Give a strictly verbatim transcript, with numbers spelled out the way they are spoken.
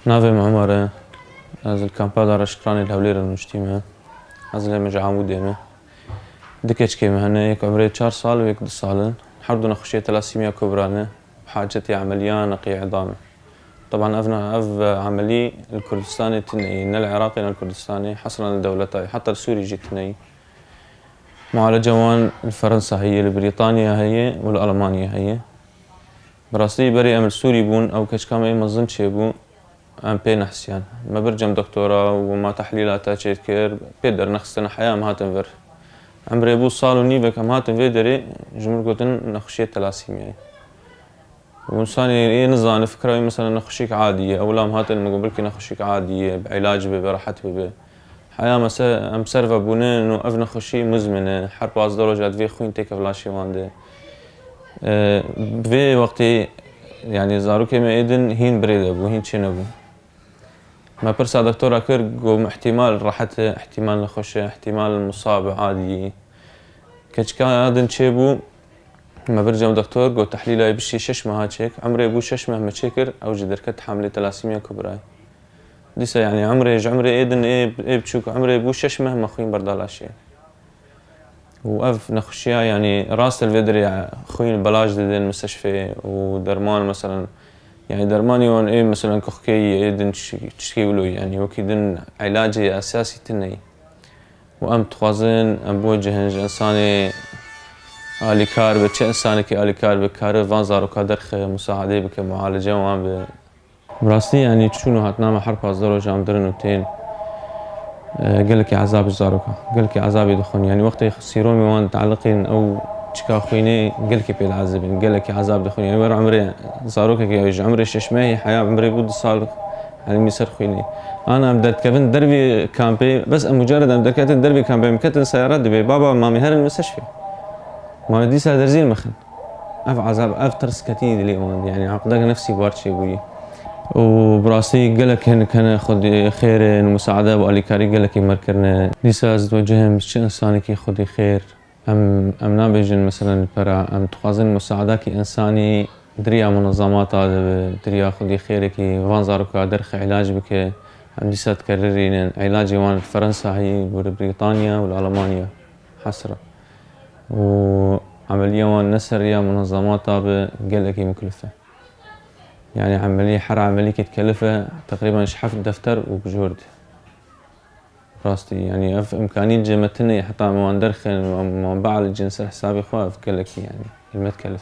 Navê min Omer e. Ez li kampa Dara Şikranê li Hewlêrê rûniştî me. Ez lê min ji Amûdê me. Du keçikê me hene, yek umrê çar sal û yek du sal in. Her du nexweşiyê telasîmiya kubra ne. Hacetê emeliya neqiyê îdam e. Teban ev ne, ev emelî li Kurdistanê tune ye, ne li Iraqê ne li Kurdistanê, hesran li dewleta ye, heta li Sûrî jî tune ye. Mualece wan li Ferensa heye, li Brîtanya heye û li Almanya heye. Bi rastî berê em li Sûrî bûn, ew keçika me yê mezin çêbû, em pê nehsiyan. Me bir cem doktora û ma tehlîla te çêkir, pê dernexistin, heya em hatin vir. Emrê bû sal û nîvek em hatin vê derê, ji min gotin nexweşiyê telasîmiyayê. Û însanê yê nizane fikra wî mesela nexweşîk adî ye. Ewla em hatin min got belkî nexweşîk adî ye, bi îlac bibe, rehet bibe. Heya me se-, em ser ve bûnin û ev nexweşî muzmin e. Her pazdeh roja divê xwîn têke laşê wan de. E, vê wextê, yanî zarokê me êdin hîn birê de bû, hîn çênebû. Me pirsa doktora kir, got, ihtimal rehet e, ihtimal nexweş e, ihtimal musab e, adî ye. Keçika ya din çêbû, me bir cem doktor got, tehlîla wê bişî şeş meha çêk. Emrê bû şeş meh me çêkir, ew jî derket hamilê telasîmiya kubrayê. Dîsa, yanî, emrê, ji emrê ê din ê, ê biçûk, emrê bû şeş meh me xwîn berda laşê. Û ev nexweşiya, yanî, rast e, li vê derê xwîn belaş didin misteşfê û derman, meselen, yanî, dermanê wan ê, meselen, kuxkeyî ê din çi-, tiştekî wilo, yanî, wekî din îlacê esasî tune ye. Û em dixwazin, em biwecihin ji însanê alîkar be, çi însanekî alîkar be, kare van zaroka derxe, musaadê bike, mualece wan be. Bi rastî, yanî, çûn û hatina me her pazdeh roja em dirin û tên, e, gelekî ezab ji zaroka, gelekî ezabê dixwin. Yanî, wextê sîromê wan diteeliqîn ew çika xwînê, gelekî pê diezibin, gelekî ezab dixwin. Yanî, wer emrê zarokekî ji emrê şeş mehî heya emrê bû du sal, yanî, mî ser xwînê. Ana em derdikevin dervê kampê, bes em mucared em derketin dervê kampê, em ketin seyara dibê, baba, mamê herin misteşfê. Mamê dîsa derzîn mixin. Ev ezab, ev tirs ketî dilê wan, yanî eqdek nefsî bar çêbûyî. Û bi rastî gelek hinek hene xwedî xêr in, musaade û alîkarî gelekî me kirine. Dîsa ez dibecihim ji çi însanekî xwedî xêr. Em, em nabêjin, meselen, li pera, em dixwazin musaadakî însanî di riya munezemata de be, di riya xwedî xêrekî van zaroka derxe îlac bike. Em dîsa dikerirînin, îlacê wan li Ferensa heyî, û li Brîtanya û li Almanya. Hesra. Û emeliya wan ne ser riya munezemata be, gelekî miklif e. Yanî emelî, her emelîkê dikelif e, teqrîben ji heft defter û bijor de. Rastî, yanî ev îmkanî li cem me tune ye, heta em wan derxin û em wan bialicin ser hesabê xwe, ev gelekî, yanî, li me dikelif.